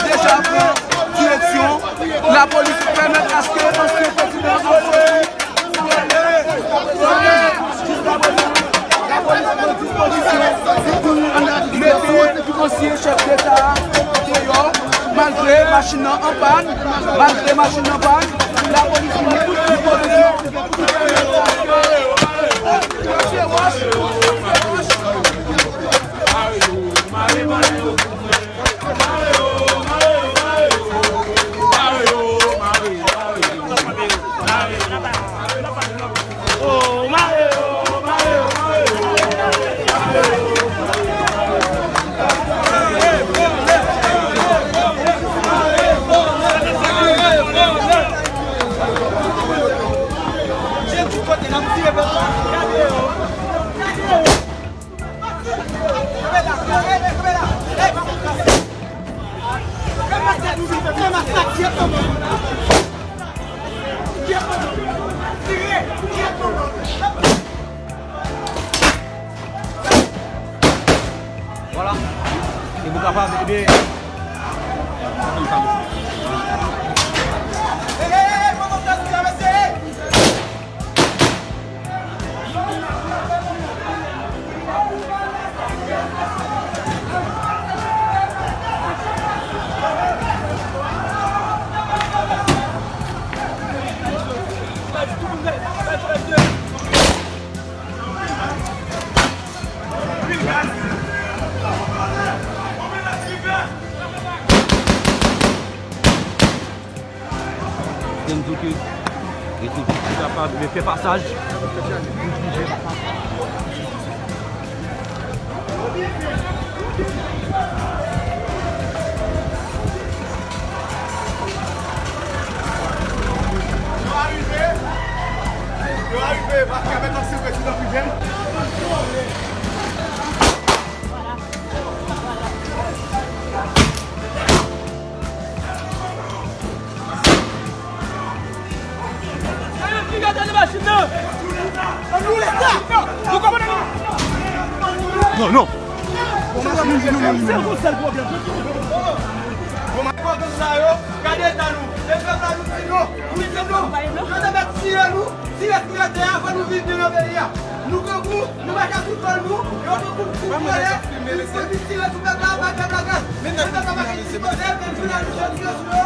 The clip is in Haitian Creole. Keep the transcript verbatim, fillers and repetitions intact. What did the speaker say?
Deja pran direksyon. Lapolis pèmèt aske ansyen prezidan an soti. Lapolis pran dispozisyon pou mete ansyen chèf deta a deyò, malgre machin nan an pàn, malgre machin nan an pàn, lapolis pran tout dispozisyon. Vwala. E pou kapab, ebyen, Gen di ke, gen di ke kapab fè pasaj. Yo arive, yo arive, pa fè avèk ansyen prezidan Priven. Non, non. Bon, madanm sa yo, gade eta nou. E pèp la nou di non. Wi, se non. Yo te mèt tiye nou. Si responsab a, fò nou viv byen nan peyi a. Nou grangou, nou mache sou kò nou, yo te kou, kou vòlè, nou soti tire sou pèp la, bay pèp la gaz. Men pèp la pa ka dipoze, men jounalis yo tire sou yo.